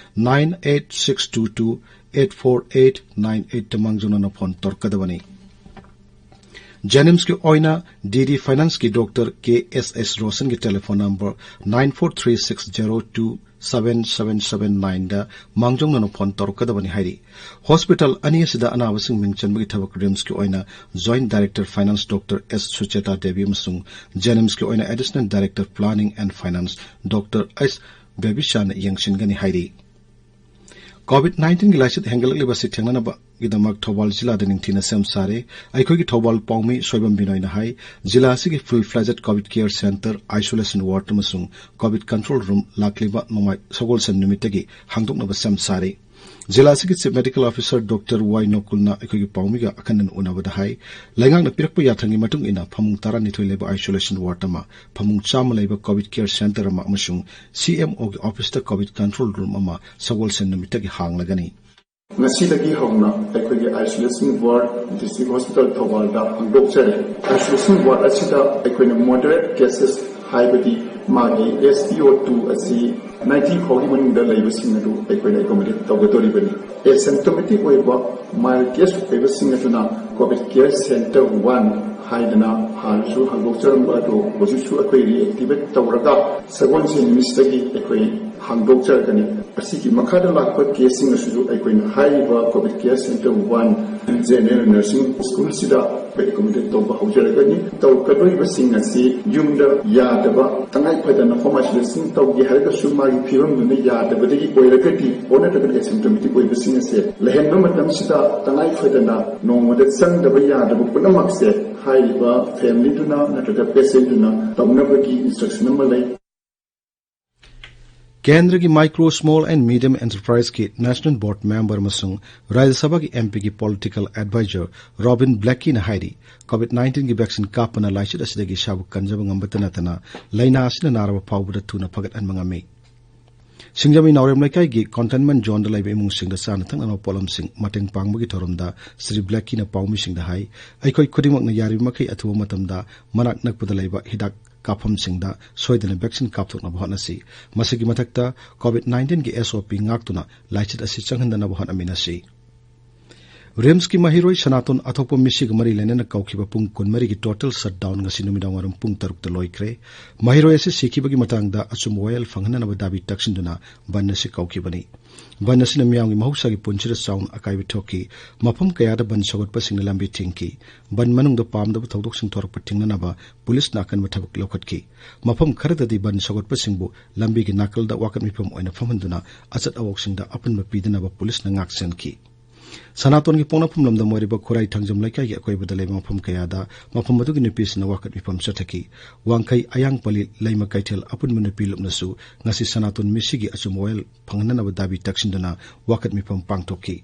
nine eight six two two eight four eight nine eight ꯇ ꯃꯥꯡꯖꯧꯅꯅ phone ꯇꯧꯔꯛꯀꯗꯕꯅꯤ꯫ JNIMS ꯀꯤ ꯑꯣꯏꯅ D D Finance ꯀꯤ Doctor K S S ꯔꯣꯁꯟꯒꯤ telephone number nine four three six zero two seven seven seven nine ꯗ ꯃꯥꯡꯖꯧꯅꯅ phone ꯇꯧꯔꯛꯀꯗꯕꯅꯤ ꯍꯥꯏꯔꯤ꯫ Hospital ꯑꯅꯤ ꯑꯁꯤꯗ ꯑꯅꯥꯕꯁꯤꯡ ꯃꯤꯡ ꯆꯟꯕꯒꯤ ꯊꯕꯛ RIMS ꯀꯤ ꯑꯣꯏꯅ Joint Director Finance Doctor S Sucheta Devi ꯑꯃꯁꯨꯡ JNIMS ꯀꯤ ꯑꯣꯏꯅ Additional Director Planning and Finance Doctor S ꯕꯦꯕꯤꯆꯥꯟꯅ ꯌꯦꯡꯁꯤꯟꯒꯅꯤ ꯍꯥꯏꯔꯤ꯫ COVID nineteen ꯒꯤ ꯂꯥꯏꯆꯠ ꯍꯦꯟꯒꯠꯂꯛꯂꯤꯕ ꯑꯁꯤ ꯊꯦꯡꯅꯅꯕꯒꯤꯗꯃꯛ ꯊꯧꯕꯥꯜ ꯖꯤꯂꯥꯗ ꯅꯤꯡꯊꯤꯅ ꯁꯦꯝ ꯁꯥꯔꯦ꯫ ꯑꯩꯈꯣꯏꯒꯤ ꯊꯧꯕꯥꯜ ꯄꯥꯎꯃꯤ ꯁꯣꯏꯕꯝ ꯕꯤꯅꯣꯏꯅ ꯍꯥꯏ, ꯖꯤꯂꯥ ꯑꯁꯤꯒꯤ full fledged COVID care center, isolation ward ꯑꯃꯁꯨꯡ COVID control room ꯂꯥꯛꯂꯤꯕ ꯅꯣꯡꯃꯥꯏ ꯁꯒꯣꯜꯁꯦꯟ ꯅꯨꯃꯤꯠꯇꯒꯤ ꯍꯥꯡꯗꯣꯛꯅꯕ ꯁꯦꯝ ꯁꯥꯔꯦ꯫ ꯖꯤꯂꯥ ꯑꯁꯤꯒꯤ Chief Medical Officer Doctor Y ꯅꯣꯀꯨꯜꯅ ꯑꯩꯈꯣꯏꯒꯤ ꯄꯥꯎꯃꯤꯒ ꯑꯈꯟꯅꯅ ꯎꯅꯕꯗ ꯍꯥꯏ, ꯂꯩꯉꯥꯛꯅ ꯄꯤꯔꯛꯄ ꯌꯥꯊꯪꯒꯤ ꯃꯇꯨꯡ ꯏꯟꯅ ꯐꯃꯨꯡ ꯇꯔꯥꯅꯤꯊꯣꯏ ꯂꯩꯕ isolation ward ꯑꯃ, ꯐꯃꯨꯡ ꯆꯥꯝꯃ ꯂꯩꯕ COVID care center ꯑꯃ ꯑꯃꯁꯨꯡ C M O ꯒꯤ office ꯇ COVID control room ꯑꯃ ꯁꯒꯣꯜꯁꯦꯟ ꯅꯨꯃꯤꯠꯇꯒꯤ ꯍꯥꯡꯂꯒꯅꯤ꯫ ꯉꯁꯤꯗꯒꯤ ꯍꯧꯅ ꯑꯩꯈꯣꯏꯒꯤ isolation ward District Hospital ꯊꯧꯕꯥꯜꯗ ꯍꯥꯡꯗꯣꯛꯆꯔꯦ꯫ Isolation ward ꯑꯁꯤꯗ ꯑꯩꯈꯣꯏꯅ moderate cases, ꯍꯥꯏꯕꯗꯤ ꯃꯥꯒꯤ S P O two ꯑꯁꯤ ninety ꯐꯥꯎꯒꯤ ꯃꯅꯨꯡꯗ ꯂꯩꯕꯁꯤꯡ ꯑꯗꯨ ꯑꯩꯈꯣꯏꯅ accommodate ꯇꯧꯒꯗꯧꯔꯤꯕꯅꯤ꯫ Asymptomatic ꯑꯣꯏꯕ mild case ꯑꯣꯏꯕꯁꯤꯡ ꯑꯗꯨꯅ COVID care center one ꯍꯥꯏꯗꯅ ꯍꯥꯟꯅꯁꯨ ꯍꯥꯡꯗꯣꯛꯆꯔꯝꯕ ꯑꯗꯨ ꯍꯧꯖꯤꯛꯁꯨ ꯑꯩꯈꯣꯏ reactivate ꯇꯧꯔꯒ ꯁꯒꯣꯜꯁꯦꯟ ꯅꯨꯃꯤꯠꯇꯒꯤ ꯑꯩꯈꯣꯏ ꯍꯥꯡꯗꯣꯛꯆꯔꯛꯀꯅꯤ꯫ ꯑꯁꯤꯒꯤ ꯃꯈꯥꯗ ꯂꯥꯛꯄ caseꯁꯤꯡ ꯑꯁꯤꯁꯨ ꯑꯩꯈꯣꯏꯅ ꯍꯥꯏꯔꯤꯕ COVID care center one General Nursing Schoolꯁꯤꯗ ꯑꯩꯈꯣꯏ accommodate ꯇꯧꯕ ꯍꯧꯖꯔꯒꯅꯤ꯫ ꯇꯧꯔꯛꯀꯗꯧꯔꯤꯕꯁꯤꯡ ꯑꯁꯤ ꯌꯨꯝꯗ ꯌꯥꯗꯕ, ꯇꯉꯥꯏ ꯐꯗꯅ home isolation ꯇꯧꯒꯦ ꯍꯥꯏꯔꯒꯁꯨ ꯃꯥꯒꯤ ꯐꯤꯕꯝꯗꯨꯅ ꯌꯥꯗꯕꯗꯒꯤ ꯑꯣꯏꯔꯒꯗꯤ, or ꯅꯠꯇ꯭ꯔꯒꯅ asymptomatic ꯑꯣꯏꯕꯁꯤꯡ ꯑꯁꯦ ꯂꯩꯍꯟꯕ ꯃꯇꯝꯁꯤꯗ ꯇꯉꯥꯏ ꯐꯗꯅ ꯅꯣꯡꯃꯗ ꯆꯪꯗꯕ ꯌꯥꯗꯕ ꯄꯨꯝꯅꯃꯛꯁꯦ ꯍꯥꯏꯔꯤꯕ familyꯗꯨꯅ ꯅꯠꯇ꯭ꯔꯒ patientꯗꯨꯅ ꯇꯧꯅꯕꯒꯤ instruction ꯑꯃ ꯂꯩ꯫ ꯀꯦꯟꯗ꯭ꯔꯒꯤ Micro, Small and Medium Enterpriseꯀꯤ National Board Member ꯑꯃꯁꯨꯡ ꯔꯥꯖ꯭ꯌ ꯁꯚꯥꯒꯤ MPꯒꯤ Political Advisor Robin Blackieꯅ ꯍꯥꯏꯔꯤ, COVID nineteenꯒꯤ vaccine ꯀꯥꯞꯄꯅ ꯂꯥꯏꯆꯠ ꯑꯁꯤꯗꯒꯤ ꯏꯁꯥꯕꯨ ꯀꯟꯖꯕ ꯉꯝꯕꯇ ꯅꯠꯇꯅ ꯂꯥꯏꯅꯥ ꯑꯁꯤꯅ ꯅꯥꯔꯕ ꯐꯥꯎꯕꯗ ꯊꯨꯅ ꯐꯒꯠꯍꯟꯕ ꯉꯝꯃꯤ꯫ ꯁꯤꯡꯖꯃꯩ ꯅꯥꯎꯔꯦꯝ ꯂꯩꯀꯥꯏꯒꯤ Containment Zoneꯗ ꯂꯩꯕ ꯏꯃꯨꯡꯁꯤꯡꯗ ꯆꯥꯅ ꯊꯛꯅꯅꯕ ꯄꯣꯠꯂꯝꯁꯤꯡ ꯃꯇꯦꯡ ꯄꯥꯡꯕꯒꯤ ꯊꯧꯔꯝꯗ ꯁ꯭ꯔꯤ ꯕ꯭ꯂꯦꯛꯀꯤꯅ ꯄꯥꯎꯃꯤꯁꯤꯡꯗ ꯍꯥꯏ, ꯑꯩꯈꯣꯏ ꯈꯨꯗꯤꯡꯃꯛꯅ ꯌꯥꯔꯤꯕ ꯃꯈꯩ ꯑꯊꯨꯕ ꯃꯇꯝꯗ ꯃꯅꯥꯛ ꯅꯛꯄꯗ ꯂꯩꯕ ꯍꯤꯗꯥꯛ ꯀꯥꯞꯐꯝꯁꯤꯡꯗ ꯁꯣꯏꯗꯅ vaccine ꯀꯥꯞꯊꯣꯛꯅꯕ ꯍꯣꯠꯅꯁꯤ꯫ ꯃꯁꯤꯒꯤ ꯃꯊꯛꯇ COVID nineteenꯒꯤ SOP ꯉꯥꯛꯇꯨꯅ ꯂꯥꯏꯆꯠ ꯑꯁꯤ ꯆꯪꯍꯟꯗꯅꯕ ꯍꯣꯠꯅꯃꯤꯟꯅꯁꯤ꯫ RIMSꯀꯤ ꯃꯍꯩꯔꯣꯏ ꯁꯅꯥꯇꯣꯟ ꯑꯊꯣꯛꯄ ꯃꯤꯁꯤꯒ ꯃꯔꯤ ꯂꯩꯅꯅ ꯀꯧꯈꯤꯕ ꯄꯨꯡ ꯀꯨꯟꯃꯔꯤꯒꯤ total shutdown ꯉꯁꯤ ꯅꯨꯃꯤꯗꯥꯡꯋꯥꯏꯔꯝ ꯄꯨꯡ ꯇꯔꯨꯛꯇ ꯂꯣꯏꯈ꯭ꯔꯦ꯫ ꯃꯍꯩꯔꯣꯏ ꯑꯁꯤ ꯁꯤꯈꯤꯕꯒꯤ ꯃꯇꯥꯡꯗ ꯑꯆꯨꯝꯕ ꯋꯥꯌꯦꯜ ꯐꯪꯍꯟꯅꯅꯕ ꯗꯥꯕꯤ ꯇꯛꯁꯤꯟꯗꯨꯅ ꯕꯟ ꯑꯁꯤ ꯀꯧꯈꯤꯕꯅꯤ꯫ ꯕꯟ ꯑꯁꯤꯅ ꯃꯤꯌꯥꯝꯒꯤ ꯃꯍꯧꯁꯥꯒꯤ ꯄꯨꯟꯁꯤꯗ ꯆꯥꯎꯅ ꯑꯀꯥꯏꯕ ꯊꯣꯛꯈꯤ꯫ ꯃꯐꯝ ꯀꯌꯥꯗ ꯕꯟ ꯁꯧꯒꯠꯄꯁꯤꯡꯅ ꯂꯝꯕꯤ ꯊꯤꯡꯈꯤ꯫ ꯕꯟ ꯃꯅꯨꯡꯗ ꯄꯥꯝꯗꯕ ꯊꯧꯗꯣꯛꯁꯤꯡ ꯊꯣꯔꯛꯄ ꯊꯤꯡꯅꯅꯕ ꯄꯨꯂꯤꯁꯅ ꯑꯀꯟꯕ ꯊꯕꯛ ꯂꯧꯈꯠꯈꯤ꯫ ꯃꯐꯝ ꯈꯔꯗꯗꯤ ꯕꯟ ꯁꯧꯒꯠꯄꯁꯤꯡꯕꯨ ꯂꯝꯕꯤꯒꯤ ꯅꯥꯀꯜꯗ ꯋꯥꯀꯠ ꯃꯤꯐꯝ ꯑꯣꯏꯅ ꯐꯝꯍꯟꯗꯨꯅ ꯑꯆꯠ ꯑꯋꯣꯛꯁꯤꯡꯗ ꯑꯄꯨꯟꯕ ꯄꯤꯗꯅꯕ ꯄꯨꯂꯤꯁꯅ ꯉꯥꯛꯁꯦꯟꯈꯤ꯫ ꯁꯅꯥꯇꯣꯟꯒꯤ ꯄꯣꯛꯅꯐꯝ ꯂꯝꯗꯝ ꯑꯣꯏꯔꯤꯕ ꯈꯨꯔꯥꯏ ꯊꯥꯡꯖꯝ ꯂꯩꯀꯥꯏꯒꯤ ꯑꯀꯣꯏꯕꯗ ꯂꯩꯕ ꯃꯐꯝ ꯀꯌꯥꯗ ꯃꯐꯝ ꯑꯗꯨꯒꯤ ꯅꯨꯄꯤꯁꯤꯡꯅ ꯋꯥꯀꯠ ꯃꯤꯐꯝ ꯆꯠꯊꯈꯤ꯫ ꯋꯥꯡꯈꯩ, ꯑꯌꯥꯡꯄꯜꯂꯤ, ꯂꯩꯃ ꯀꯩꯊꯦꯜ ꯑꯄꯨꯟꯕ ꯅꯨꯄꯤ ꯂꯨꯞꯅꯁꯨ ꯉꯁꯤ ꯁꯅꯥꯇꯣꯟ ꯃꯤꯁꯤꯒꯤ ꯑꯆꯨꯝꯕ ꯋꯥꯌꯦꯜ ꯐꯪꯍꯟꯅꯅꯕ ꯗꯥꯕꯤ ꯇꯛꯁꯤꯟꯗꯨꯅ ꯋꯥꯀꯠ ꯃꯤꯐꯝ ꯄꯥꯡꯊꯣꯛꯈꯤ꯫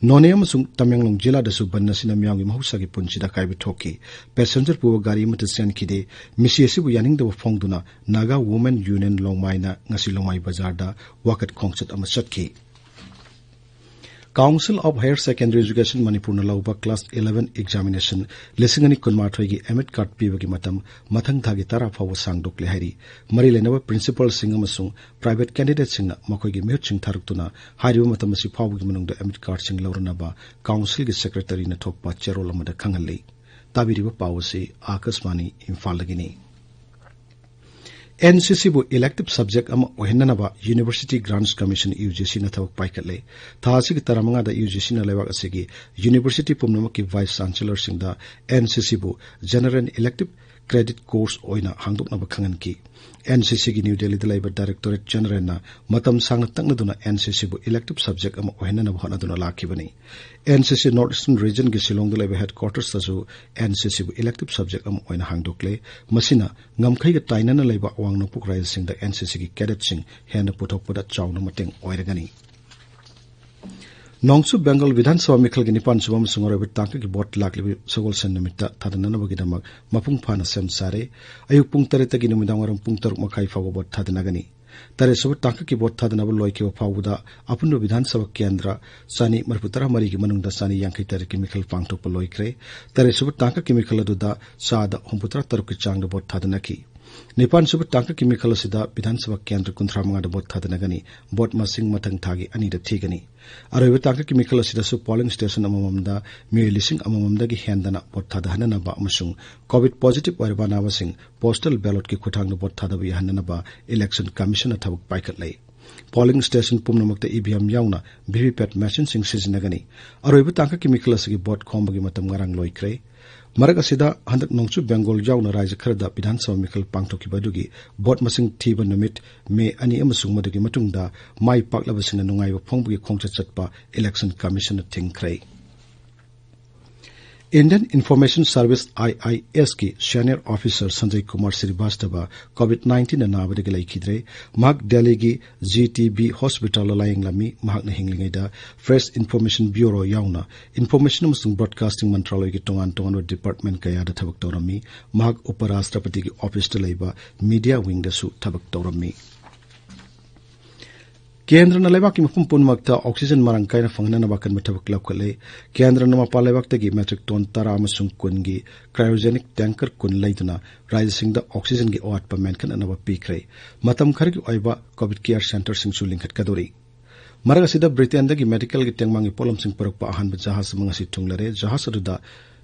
ꯅꯣꯅꯦ ꯑꯃꯁꯨꯡ ꯇꯃꯦꯡꯂꯣꯡ ꯖꯤꯂꯥꯗꯁꯨ ꯕꯟ ꯑꯁꯤꯅ ꯃꯤꯌꯥꯝꯒꯤ ꯃꯍꯧꯁꯥꯒꯤ ꯄꯨꯟꯁꯤꯗ ꯑꯀꯥꯏꯕ ꯊꯣꯛꯈꯤ꯫ Passenger ꯄꯨꯕ ꯒꯥꯔꯤ ꯑꯃꯠꯇ ꯆꯦꯟꯈꯤꯗꯦ꯫ ꯃꯤꯁꯤ ꯑꯁꯤꯕꯨ ꯌꯥꯅꯤꯡꯗꯕ ꯐꯣꯡꯗꯨꯅ Naga Women Union ꯂꯣꯡꯃꯥꯏꯅ ꯉꯁꯤ ꯂꯣꯡꯃꯥꯏ ꯕꯖꯥꯔꯗ ꯋꯥꯀꯠ ꯈꯣꯡꯆꯠ ꯑꯃ ꯆꯠꯈꯤ꯫ Council of Higher Secondary Education ꯃꯅꯤꯄꯨꯔꯅ ꯂꯧꯕ class eleven examination ꯂꯤꯁꯤꯡ ꯑꯅꯤ ꯀꯨꯟꯃꯥꯊꯣꯏꯒꯤ admit card ꯄꯤꯕꯒꯤ ꯃꯇꯝ ꯃꯊꯪ ꯊꯥꯒꯤ ꯇꯔꯥ ꯐꯥꯎꯕ ꯁꯥꯡꯗꯣꯛꯂꯦ ꯍꯥꯏꯔꯤ꯫ ꯃꯔꯤ ꯂꯩꯅꯕ principalꯁꯤꯡ ꯑꯃꯁꯨꯡ private candidateꯁꯤꯡꯅ ꯃꯈꯣꯏꯒꯤ ꯃꯤꯍꯨꯠꯁꯤꯡ ꯊꯥꯔꯛꯇꯨꯅ ꯍꯥꯏꯔꯤꯕ ꯃꯇꯝ ꯑꯁꯤ ꯐꯥꯎꯕꯒꯤ ꯃꯅꯨꯡꯗ admit cardꯁꯤꯡ ꯂꯧꯔꯅꯕ councilꯒꯤ secretaryꯅ ꯊꯣꯛꯄ ꯆꯦꯔꯣꯜ ꯑꯃꯗ ꯈꯪꯍꯜꯂꯤ꯫ ꯇꯥꯕꯤꯔꯤꯕ ꯄꯥꯎ ꯑꯁꯤ ꯑꯥꯀꯥꯁꯕꯥꯅꯤ ꯏꯝꯐꯥꯜꯗꯒꯤꯅꯤ꯫ NCCꯕꯨ elective subject ꯑꯃ ꯑꯣꯏꯍꯟꯅꯅꯕ University Grants Commission, UGCꯅ ꯊꯕꯛ ꯄꯥꯏꯈꯠꯂꯦ꯫ ꯊꯥ ꯑꯁꯤꯒꯤ ꯇꯔꯥꯃꯉꯥꯗ UGCꯅ ꯂꯩꯕꯥꯛ ꯑꯁꯤꯒꯤ university ꯄꯨꯝꯅꯃꯛꯀꯤ vice chancellorꯁꯤꯡꯗ NCCꯕꯨ general elective credit course ꯑꯣꯏꯅ ꯍꯥꯡꯗꯣꯛꯅꯕ ꯈꯪꯍꯟꯈꯤ꯫ ꯑꯦꯟ ꯁꯤ ꯁꯤꯒꯤ ꯅ꯭ꯌꯨ ꯗꯦꯜꯂꯤꯗ ꯂꯩꯕ Directorate Generalꯅ ꯃꯇꯝ ꯁꯥꯡꯅ ꯇꯛꯅꯗꯨꯅ ꯑꯦꯟ ꯁꯤ ꯁꯤꯕꯨ elective subject ꯑꯃ ꯑꯣꯏꯍꯟꯅꯅꯕ ꯍꯣꯠꯅꯗꯨꯅ ꯂꯥꯛꯈꯤꯕꯅꯤ꯫ ꯑꯦꯟ ꯁꯤ ꯁꯤ North Eastern Regionꯒꯤ ꯁꯤꯂꯣꯡꯗ ꯂꯩꯕ headquartersꯇꯁꯨ ꯑꯦꯟ ꯁꯤ ꯁꯤꯕꯨ elective subject ꯑꯃ ꯑꯣꯏꯅ ꯍꯥꯡꯗꯣꯛꯂꯦ꯫ ꯃꯁꯤꯅ ꯉꯝꯈꯩꯒ ꯇꯥꯏꯅꯅ ꯂꯩꯕ ꯑꯋꯥꯡ ꯅꯣꯡꯄꯣꯛ ꯔꯥꯖ꯭ꯌꯁꯤꯡꯗ ꯑꯦꯟ ꯁꯤ ꯁꯤꯒꯤ cadetꯁꯤꯡ ꯍꯦꯟꯅ ꯄꯨꯊꯣꯛꯄꯗ ꯆꯥꯎꯅ ꯃꯇꯦꯡ ꯑꯣꯏꯔꯒꯅꯤ꯫ ꯅꯣꯡꯆꯨꯞ ꯕꯦꯡꯒꯣꯜ ꯕꯤꯙꯥꯟ ꯁꯚꯥ ꯃꯤꯈꯜꯒꯤ ꯅꯤꯄꯥꯟ ꯁꯨꯕ ꯑꯃꯁꯨꯡ ꯑꯔꯣꯏꯕ ꯇꯥꯡꯀꯛꯀꯤ ꯚꯣꯠ ꯂꯥꯛꯂꯤꯕ ꯁꯒꯣꯜꯁꯦꯟ ꯅꯨꯃꯤꯠꯇ ꯊꯥꯗꯅꯅꯕꯒꯤꯗꯃꯛ ꯃꯄꯨꯡ ꯐꯥꯅ ꯁꯦꯝ ꯁꯥꯔꯦ꯫ ꯑꯌꯨꯛ ꯄꯨꯡ ꯇꯔꯦꯠꯇꯒꯤ ꯅꯨꯃꯤꯗꯥꯡ ꯋꯥꯏꯔꯝ ꯄꯨꯡ ꯇꯔꯨꯛ ꯃꯈꯥꯏ ꯐꯥꯎꯕ ꯚꯣꯠ ꯊꯥꯗꯅꯒꯅꯤ꯫ ꯇꯔꯦꯠ ꯁꯨꯕ ꯇꯥꯡꯀꯛꯀꯤ ꯚꯣꯠ ꯊꯥꯗꯅꯕ ꯂꯣꯏꯈꯤꯕ ꯐꯥꯎꯕꯗ ꯑꯄꯨꯟꯕ ꯕꯤꯙꯥꯟ ꯁꯚꯥ ꯀꯦꯟꯗ꯭ꯔ ꯆꯅꯤ ꯃꯔꯤꯐꯨ ꯇꯔꯥ ꯃꯔꯤꯒꯤ ꯃꯅꯨꯡꯗ ꯆꯅꯤ ꯌꯥꯡꯈꯩ ꯇꯔꯦꯠꯀꯤ ꯃꯤꯈꯜ ꯄꯥꯡꯊꯣꯛꯄ ꯂꯣꯏꯈ꯭ꯔꯦ꯫ ꯇꯔꯦꯠ ꯁꯨꯕ ꯇꯥꯡꯀꯛꯀꯤ ꯃꯤꯈꯜ ꯑꯗꯨꯗ ꯆꯥꯗ ꯍꯨꯝꯐꯨ ꯇꯔꯥ ꯇꯔꯨꯛꯀꯤ ꯆꯥꯡꯗ ꯚꯣꯠ ꯊꯥꯗꯅꯈꯤ꯫ ꯅꯤꯄꯥꯟ ꯁꯨꯕ ꯇꯥꯡꯀꯛꯀꯤ ꯃꯤꯈꯜ ꯑꯁꯤꯗ ꯕꯤꯙꯥꯟ ꯁꯚꯥ ꯀꯦꯟꯗ꯭ꯔ ꯀꯨꯟꯊ꯭ꯔꯥ ꯃꯉꯥꯗ ꯚꯣꯠ ꯊꯥꯗꯅꯒꯅꯤ꯫ ꯚꯣꯠ ꯃꯁꯤꯡ ꯃꯊꯪ ꯊꯥꯒꯤ ꯑꯅꯤꯗ ꯊꯤꯒꯅꯤ꯫ ꯑꯔꯣꯏꯕ ꯇꯥꯡꯀꯛꯀꯤ ꯃꯤꯈꯜ ꯑꯁꯤꯗꯁꯨ polling station ꯑꯃꯃꯝꯗ ꯃꯤꯑꯣꯏ ꯂꯤꯁꯤꯡ ꯑꯃꯃꯝꯗꯒꯤ ꯍꯦꯟꯗꯅ ꯚꯣꯠ ꯊꯥꯗꯍꯟꯅꯅꯕ ꯑꯃꯁꯨꯡ COVID positive ꯑꯣꯏꯔꯕ ꯑꯅꯥꯕꯁꯤꯡ postal ballotꯀꯤ ꯈꯨꯠꯊꯥꯡꯗ ꯚꯣꯠ ꯊꯥꯗꯕ ꯌꯥꯍꯟꯅꯅꯕ Election Commissionꯅ ꯊꯕꯛ ꯄꯥꯏꯈꯠꯂꯦ꯫ Polling station ꯄꯨꯝꯅꯃꯛꯇ EVM ꯌꯥꯎꯅ VVPAT machineꯁꯤꯡ ꯁꯤꯖꯤꯟꯅꯒꯅꯤ꯫ ꯑꯔꯣꯏꯕ ꯇꯥꯡꯀꯛꯀꯤ ꯃꯤꯈꯜ ꯑꯁꯤꯒꯤ ꯚꯣꯠ ꯈꯣꯝꯕꯒꯤ ꯃꯇꯝ ꯉꯔꯥꯡ ꯂꯣꯏꯈ꯭ꯔꯦ꯫ ꯃꯔꯛ ꯑꯁꯤꯗ, ꯍꯟꯗꯛ ꯅꯣꯡꯆꯨꯞ ꯕꯦꯡꯒꯣꯜ ꯌꯥꯎꯅ ꯔꯥꯖ꯭ꯌ ꯈꯔꯗ ꯕꯤꯙꯥꯟ ꯁꯚꯥ ꯃꯤꯈꯜ ꯄꯥꯡꯊꯣꯛꯈꯤꯕ ꯑꯗꯨꯒꯤ ꯚꯣꯠ ꯃꯁꯤꯡ ꯊꯤꯕ ꯅꯨꯃꯤꯠ ꯃꯦ ꯑꯅꯤ ꯑꯃꯁꯨꯡ ꯃꯗꯨꯒꯤ ꯃꯇꯨꯡꯗ ꯃꯥꯏ ꯄꯥꯛꯂꯕꯁꯤꯡꯅ ꯅꯨꯡꯉꯥꯏꯕ ꯐꯣꯡꯕꯒꯤ ꯈꯣꯡꯆꯠ ꯆꯠꯄ Election Commissionꯅ ꯊꯤꯡꯈ꯭ꯔꯦ꯫ Indian Information Service, IISꯀꯤ senior officer Sanjay Kumar ꯁ꯭ꯔꯤꯚꯥꯁꯇꯚ COVID nineteenꯅ ꯅꯥꯕꯗꯒꯤ ꯂꯩꯈꯤꯗ꯭ꯔꯦ꯫ ꯃꯍꯥꯛ ꯗꯦꯜꯂꯤꯒꯤ GTB hospitalꯗ ꯂꯥꯌꯦꯡꯂꯝꯃꯤ꯫ ꯃꯍꯥꯛꯅ ꯍꯤꯡꯂꯤꯉꯩꯗ Press Information Bureau ꯌꯥꯎꯅ Information ꯑꯃꯁꯨꯡ Broadcasting ꯃꯟꯇ꯭ꯔꯥꯂꯣꯏꯒꯤ ꯇꯣꯉꯥꯟ ꯇꯣꯉꯥꯟꯕ department ꯀꯌꯥꯗ ꯊꯕꯛ ꯇꯧꯔꯝꯃꯤ꯫ ꯃꯍꯥꯛ ꯎꯄ ꯔꯥꯁꯇ꯭ꯔꯄꯇꯤꯒꯤ officeꯇ ꯂꯩꯕ media wingꯗꯁꯨ ꯊꯕꯛ ꯇꯧꯔꯝꯃꯤ꯫ ꯀꯦꯟꯗ꯭ꯔꯅ ꯂꯩꯕꯥꯛꯀꯤ ꯃꯐꯝ ꯄꯨꯝꯅꯃꯛꯇ oxygen ꯃꯔꯥꯡ ꯀꯥꯏꯅ ꯐꯪꯍꯟꯅꯕ ꯑꯀꯟꯕ ꯊꯕꯛ ꯂꯧꯈꯠꯂꯦ꯫ ꯀꯦꯟꯗ꯭ꯔꯅ ꯃꯄꯥꯟ ꯂꯩꯕꯥꯛꯇꯒꯤ metric ton ꯇꯔꯥ ꯑꯃꯁꯨꯡ ꯀꯨꯟꯒꯤ cryogenic tanker ꯀꯨꯟ ꯂꯩꯗꯨꯅ ꯔꯥꯖ꯭ꯌꯁꯤꯡꯗ oxygenꯒꯤ ꯑꯋꯥꯠꯄ ꯃꯦꯟꯈꯠꯅꯅꯕ ꯄꯤꯈ꯭ꯔꯦ꯫ ꯃꯇꯝ ꯈꯔꯒꯤ ꯑꯣꯏꯕ COVID care centreꯁꯤꯡꯁꯨ ꯂꯤꯡꯈꯠꯀꯗꯧꯔꯤ꯫ ꯃꯔꯛ ꯑꯁꯤꯗ, Britainꯗꯒꯤ medicalꯒꯤ ꯇꯦꯡꯕꯥꯡꯒꯤ ꯄꯣꯠꯂꯝꯁꯤꯡ ꯄꯨꯔꯛꯄ ꯑꯍꯥꯟꯕ ꯖꯍꯥꯖ ꯑꯃ ꯉꯁꯤ ꯊꯨꯡꯂꯔꯦ꯫ ꯖꯍꯥꯖ ꯑꯗꯨꯗ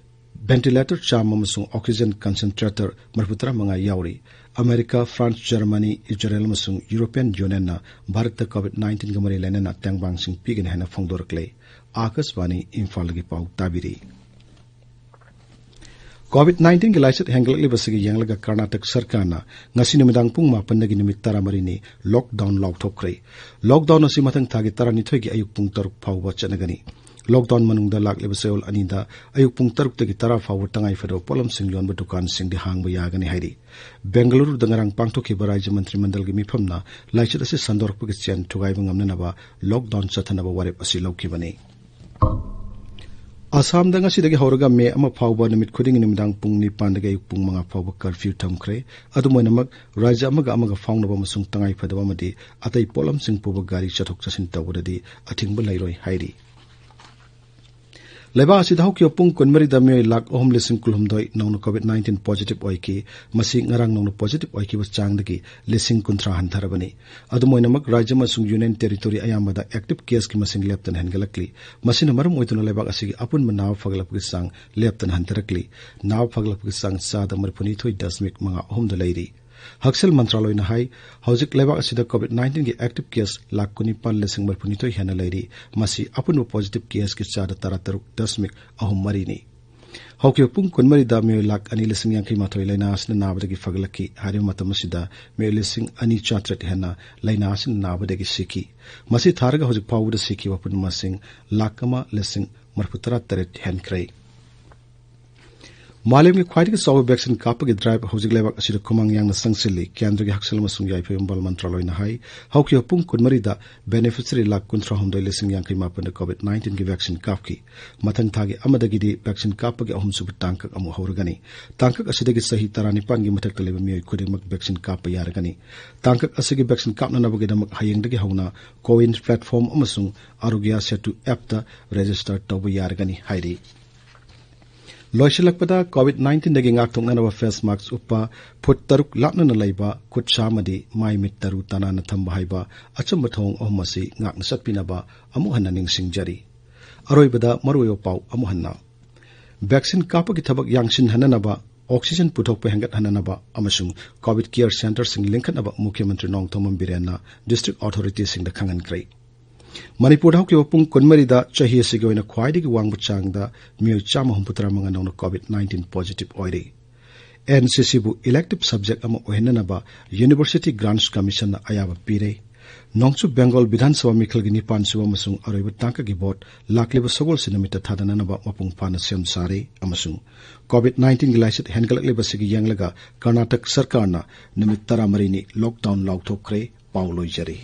ventilator ꯆꯥꯝꯃ ꯑꯃꯁꯨꯡ oxygen concentrator ꯃꯔꯤꯐꯨ ꯇꯔꯥ ꯃꯉꯥ ꯌꯥꯎꯔꯤ꯫ ꯑꯃꯦꯔꯤꯀꯥ, ꯐ꯭ꯔꯥꯟꯁ, ꯖꯔꯃꯅꯤ, ꯏꯖꯔꯦꯜ ꯑꯃꯁꯨꯡ European Unionꯅ ꯚꯥꯔꯠꯇ COVID nineteenꯒ ꯃꯔꯤ ꯂꯩꯅꯅ ꯇꯦꯡꯕꯥꯡꯁꯤꯡ ꯄꯤꯒꯅꯤ ꯍꯥꯏꯅ ꯐꯣꯡꯗꯣꯔꯛꯂꯦ꯫ ꯑꯥꯀꯥꯁꯕꯥꯅꯤ, ꯏꯝꯐꯥꯜꯒꯤ ꯄꯥꯎ ꯇꯥꯕꯤꯔꯤ꯫ COVID nineteen ꯒꯤ ꯂꯥꯏꯆꯠ ꯍꯦꯟꯒꯠꯂꯛꯂꯤꯕꯁꯤꯒꯤ ꯌꯦꯡꯂꯒ ꯀꯔꯅꯥꯇꯛ ꯁꯔꯀꯥꯔꯅ ꯉꯁꯤ ꯅꯨꯃꯤꯗꯥꯡ ꯄꯨꯡ ꯃꯥꯄꯟꯗꯒꯤ ꯅꯨꯃꯤꯠ ꯇꯔꯥꯃꯔꯤꯅꯤ lockdown ꯂꯥꯎꯊꯣꯛꯈ꯭ꯔꯦ꯫ Lockdown ꯑꯁꯤ ꯃꯊꯪ ꯊꯥꯒꯤ ꯇꯔꯥꯅꯤꯊꯣꯏꯒꯤ ꯑꯌꯨꯛ ꯄꯨꯡ ꯇꯔꯨꯛ ꯐꯥꯎꯕ ꯆꯠꯅꯒꯅꯤ꯫ Lockdown ꯃꯅꯨꯡꯗ ꯂꯥꯛꯂꯤꯕ ꯆꯌꯣꯜ ꯑꯅꯤꯗ ꯑꯌꯨꯛ ꯄꯨꯡ ꯇꯔꯨꯛꯇꯒꯤ ꯇꯔꯥ ꯐꯥꯎꯕ ꯇꯉꯥꯏ ꯐꯗꯕ ꯄꯣꯠꯂꯝꯁꯤꯡ ꯌꯣꯟꯕ ꯗꯨꯀꯥꯟꯁꯤꯡꯗꯤ ꯍꯥꯡꯕ ꯌꯥꯒꯅꯤ ꯍꯥꯏꯔꯤ꯫ ꯕꯦꯡꯒꯂꯨꯔꯨꯗ ꯉꯔꯥꯡ ꯄꯥꯡꯊꯣꯛꯈꯤꯕ ꯔꯥꯖ꯭ꯌ ꯃꯟꯇ꯭ꯔꯤ ꯃꯟꯗꯜꯒꯤ ꯃꯤꯐꯝꯅ ꯂꯥꯏꯆꯠ ꯑꯁꯤ ꯁꯟꯗꯣꯔꯛꯄꯒꯤ ꯆꯦꯟ ꯊꯨꯒꯥꯏꯕ ꯉꯝꯅꯅꯕ lockdown ꯆꯠꯊꯅꯕ ꯋꯥꯔꯦꯞ ꯑꯁꯤ ꯂꯧꯈꯤꯕꯅꯤ꯫ ꯑꯁꯥꯝꯗ ꯉꯁꯤꯗꯒꯤ ꯍꯧꯔꯒ ꯃꯦ ꯑꯃ ꯐꯥꯎꯕ ꯅꯨꯃꯤꯠ ꯈꯨꯗꯤꯡꯒꯤ ꯅꯨꯃꯤꯗꯥꯡ ꯄꯨꯡ ꯅꯤꯄꯥꯟꯗꯒꯤ ꯑꯌꯨꯛ ꯄꯨꯡ ꯃꯉꯥ ꯐꯥꯎꯕ curfew ꯊꯝꯈ꯭ꯔꯦ꯫ ꯑꯗꯨꯝ ꯑꯣꯏꯅꯃꯛ, ꯔꯥꯖ꯭ꯌ ꯑꯃꯒ ꯑꯃꯒ ꯐꯥꯎꯅꯕ ꯑꯃꯁꯨꯡ ꯇꯉꯥꯏꯐꯗꯕ ꯑꯃꯗꯤ ꯑꯇꯩ ꯄꯣꯠꯂꯝꯁꯤꯡ ꯄꯨꯕ ꯒꯥꯔꯤ ꯆꯠꯊꯣꯛ ꯆꯠꯁꯤꯟ ꯇꯧꯕꯗꯗꯤ ꯑꯊꯤꯡꯕ ꯂꯩꯔꯣꯏ ꯍꯥꯏꯔꯤ꯫ ꯂꯩꯕꯥꯛ ꯑꯁꯤꯗ ꯍꯧꯈꯤꯕ ꯄꯨꯡ ꯀꯨꯟꯃꯔꯤꯗ ꯃꯤꯑꯣꯏ ꯂꯥꯈ ꯑꯍꯨꯝ ꯂꯤꯁꯤꯡ ꯀꯨꯟꯍꯨꯝꯗꯣꯏ ꯅꯧꯅ COVID nineteen positive ꯑꯣꯏꯈꯤ꯫ ꯃꯁꯤ ꯉꯔꯥꯡ ꯅꯧꯅ positive ꯑꯣꯏꯈꯤꯕ ꯆꯥꯡꯗꯒꯤ ꯂꯤꯁꯤꯡ ꯀꯨꯟꯊ꯭ꯔꯥ ꯍꯟꯊꯔꯕꯅꯤ꯫ ꯑꯗꯨꯝ ꯑꯣꯏꯅꯃꯛ, ꯔꯥꯖ꯭ꯌ ꯑꯃꯁꯨꯡ Union Territory ꯑꯌꯥꯝꯕꯗ active caseꯀꯤ ꯃꯁꯤꯡ ꯂꯦꯞꯇꯅ ꯍꯦꯟꯒꯠꯂꯛꯂꯤ꯫ ꯃꯁꯤꯅ ꯃꯔꯝ ꯑꯣꯏꯗꯨꯅ ꯂꯩꯕꯥꯛ ꯑꯁꯤꯒꯤ ꯑꯄꯨꯟꯕ ꯅꯥꯕ ꯐꯒꯠꯂꯛꯄꯒꯤ ꯆꯥꯡ ꯂꯦꯞꯇꯅ ꯍꯟꯊꯔꯛꯂꯤ꯫ ꯅꯥꯕ ꯐꯒꯠꯂꯛꯄꯒꯤ ꯆꯥꯡ ꯆꯥꯗ ꯃꯔꯤꯐꯨꯅꯤꯊꯣꯏ ꯗꯁꯃꯤꯛ ꯃꯉꯥ ꯑꯍꯨꯝꯗ ꯂꯩꯔꯤ꯫ ꯍꯛꯁꯦꯜ ꯃꯟꯇ꯭ꯔꯥꯂꯣꯏꯅ ꯍꯥꯏ, ꯍꯧꯖꯤꯛ ꯂꯩꯕꯥꯛ ꯑꯁꯤꯗ COVID nineteenꯒꯤ active case ꯂꯥꯈ ꯀꯨꯟꯅꯤꯄꯥꯟ ꯂꯤꯁꯤꯡ ꯃꯔꯤꯐꯨꯅꯤꯊꯣꯏ ꯍꯦꯟꯅ ꯂꯩꯔꯤ꯫ ꯃꯁꯤ ꯑꯄꯨꯟꯕ positive caseꯀꯤ ꯆꯥꯗ ꯇꯔꯥꯇꯔꯨꯛ ꯗꯁꯃꯤꯛ ꯑꯍꯨꯝ ꯃꯔꯤꯅꯤ꯫ ꯍꯧꯈꯤꯕ ꯄꯨꯡ ꯀꯨꯟꯃꯔꯤꯗ ꯃꯤꯑꯣꯏ ꯂꯥꯈ ꯑꯅꯤ ꯂꯤꯁꯤꯡ ꯌꯥꯡꯈꯩ ꯃꯥꯊꯣꯏ ꯂꯥꯏꯅꯥ ꯑꯁꯤꯅ ꯅꯥꯕꯗꯒꯤ ꯐꯒꯠꯂꯛꯈꯤ꯫ ꯍꯥꯏꯔꯤꯕ ꯃꯇꯝ ꯑꯁꯤꯗ ꯃꯤꯑꯣꯏ ꯂꯤꯁꯤꯡ ꯑꯅꯤ ꯆꯥꯇ꯭ꯔꯦꯠ ꯍꯦꯟꯅ ꯂꯥꯏꯅꯥ ꯑꯁꯤꯅ ꯅꯥꯕꯗꯒꯤ ꯁꯤꯈꯤ꯫ ꯃꯁꯤ ꯊꯥꯔꯒ ꯍꯧꯖꯤꯛ ꯐꯥꯎꯕꯗ ꯁꯤꯈꯤꯕ ꯑꯄꯨꯟꯕ ꯃꯁꯤꯡ ꯂꯥꯈ ꯑꯃ ꯂꯤꯁꯤꯡ ꯃꯔꯤꯐꯨ ꯇꯔꯥ ꯇꯔꯦꯠ ꯍꯦꯟꯈ꯭ꯔꯦ꯫ ꯃꯥꯂꯦꯝꯒꯤ ꯈ꯭ꯋꯥꯏꯗꯒꯤ ꯆꯥꯎꯕ vaccine ꯀꯥꯞꯄꯒꯤ drive ꯍꯧꯖꯤꯛ ꯂꯩꯕꯥꯛ ꯑꯁꯤꯗ ꯈꯨꯃꯥꯡ ꯌꯥꯡꯅ ꯆꯪꯁꯤꯜꯂꯤ꯫ ꯀꯦꯟꯗ꯭ꯔꯒꯤ ꯍꯛꯁꯦꯜ ꯑꯃꯁꯨꯡ ꯌꯥꯏꯐ ꯌꯨꯝꯕꯥꯜ ꯃꯟꯇ꯭ꯔꯥꯂꯣꯏꯅ ꯍꯥꯏ, ꯍꯧꯈꯤꯕ ꯄꯨꯡ ꯀꯨꯟꯃꯔꯤꯗ beneficiary ꯂꯥꯈ ꯀꯨꯟꯊ꯭ꯔꯥꯍꯨꯝꯗꯣꯏ ꯂꯤꯁꯤꯡ ꯌꯥꯡꯈꯩ ꯃꯥꯄꯟꯗ COVID nineteenꯒꯤ vaccine ꯀꯥꯞꯈꯤ꯫ ꯃꯊꯪ ꯊꯥꯒꯤ ꯑꯃꯗꯒꯤꯗꯤ vaccine ꯀꯥꯞꯄꯒꯤ ꯑꯍꯨꯝꯁꯨꯕ ꯇꯥꯡꯀꯛ ꯑꯃꯨꯛ ꯍꯧꯔꯒꯅꯤ꯫ ꯇꯥꯡꯀꯛ ꯑꯁꯤꯗꯒꯤ ꯆꯍꯤ ꯇꯔꯥꯅꯤꯄꯥꯟꯒꯤ ꯃꯊꯛꯇ ꯂꯩꯕ ꯃꯤꯑꯣꯏ ꯈꯨꯗꯤꯡꯃꯛ vaccine ꯀꯥꯞꯄ ꯌꯥꯔꯒꯅꯤ꯫ ꯇꯥꯡꯀꯛ ꯑꯁꯤꯒꯤ vaccine ꯀꯥꯞꯅꯅꯕꯒꯤꯗꯃꯛ ꯍꯌꯦꯡꯗꯒꯤ ꯍꯧꯅ CoWIN platform ꯑꯃꯁꯨꯡ Aarogya Setu appꯇ register ꯇꯧꯕ ꯌꯥꯔꯒꯅꯤ ꯍꯥꯏꯔꯤ꯫ ꯂꯣꯏꯁꯤꯜꯂꯛꯄꯗ, COVID nineteenꯗꯒꯤ ꯉꯥꯛꯊꯣꯛꯅꯅꯕ face mask ꯎꯞꯄ, ꯐꯨꯠ ꯇꯔꯨꯛ ꯂꯥꯞꯅꯅ ꯂꯩꯕ, ꯈꯨꯠ ꯁꯥ ꯑꯃꯗꯤ ꯃꯥꯏ ꯃꯤꯠ ꯇꯔꯨ ꯇꯅꯥꯟꯅ ꯊꯝꯕ ꯍꯥꯏꯕ ꯑꯆꯝꯕ ꯊꯧꯑꯣꯡ ꯑꯍꯨꯝ ꯑꯁꯤ ꯉꯥꯛꯅ ꯆꯠꯄꯤꯅꯕ ꯑꯃꯨꯛ ꯍꯟꯅ ꯅꯤꯡꯁꯤꯡꯖꯔꯤ꯫ ꯑꯔꯣꯏꯕꯗ ꯃꯔꯨꯑꯣꯏꯕ ꯄꯥꯎ ꯑꯃꯨꯛ ꯍꯟꯅ꯫ Vaccine ꯀꯥꯞꯄꯒꯤ ꯊꯕꯛ ꯌꯥꯡꯁꯤꯟꯍꯟꯅꯅꯕ, oxygen ꯄꯨꯊꯣꯛꯄ ꯍꯦꯟꯒꯠꯍꯟꯅꯅꯕ ꯑꯃꯁꯨꯡ COVID care centreꯁꯤꯡ ꯂꯤꯡꯈꯠꯅꯕ ꯃꯨꯈ꯭ꯌ ꯃꯟꯇ꯭ꯔꯤ ꯅꯣꯡꯊꯣꯝꯕꯝ ꯕꯤꯔꯦꯟꯅ district authorityꯁꯤꯡꯗ ꯈꯪꯍꯟꯈ꯭ꯔꯦ꯫ ꯃꯅꯤꯄꯨꯔꯗ ꯍꯧꯈꯤꯕ ꯄꯨꯡ ꯀꯨꯟꯃꯔꯤꯗ ꯆꯍꯤ ꯑꯁꯤꯒꯤ ꯑꯣꯏꯅ ꯈ꯭ꯋꯥꯏꯗꯒꯤ ꯋꯥꯡꯕ ꯆꯥꯡꯗ ꯃꯤꯑꯣꯏ ꯆꯥꯝꯃ ꯍꯨꯝꯐꯨꯇꯔꯥ ꯃꯉꯥ ꯅꯧꯅ COVID nineteen positive ꯑꯣꯏꯔꯤ꯫ NCCꯕꯨ elective subject ꯑꯃ ꯑꯣꯏꯍꯟꯅꯅꯕ University Grants Commissionꯅ ꯑꯌꯥꯕ ꯄꯤꯔꯦ꯫ ꯅꯣꯡꯆꯨꯞ ꯕꯦꯡꯒꯣꯜ ꯕꯤꯙꯥꯟ ꯁꯚꯥ ꯃꯤꯈꯜꯒꯤ ꯅꯤꯄꯥꯟ ꯁꯨꯕ ꯑꯃꯁꯨꯡ ꯑꯔꯣꯏꯕ ꯇꯥꯡꯀꯛꯀꯤ ꯚꯣꯠ ꯂꯥꯛꯂꯤꯕ ꯁꯒꯣꯜꯁꯦꯟ ꯅꯨꯃꯤꯠꯇ ꯊꯥꯗꯅꯅꯕ ꯃꯄꯨꯡ ꯐꯥꯅ ꯁꯦꯝ ꯁꯥꯔꯦ ꯑꯃꯁꯨꯡ COVID nineteenꯒꯤ ꯂꯥꯏꯆꯠ ꯍꯦꯟꯒꯠꯂꯛꯂꯤꯕꯁꯤꯒꯤ ꯌꯦꯡꯂꯒ ꯀꯔꯅꯥꯇꯛ ꯁꯔꯀꯥꯔꯅ ꯅꯨꯃꯤꯠ ꯇꯔꯥꯃꯔꯤꯅꯤ lockdown ꯂꯥꯎꯊꯣꯛꯈ꯭ꯔꯦ꯫ ꯄꯥꯎ ꯂꯣꯏꯖꯔꯤ꯫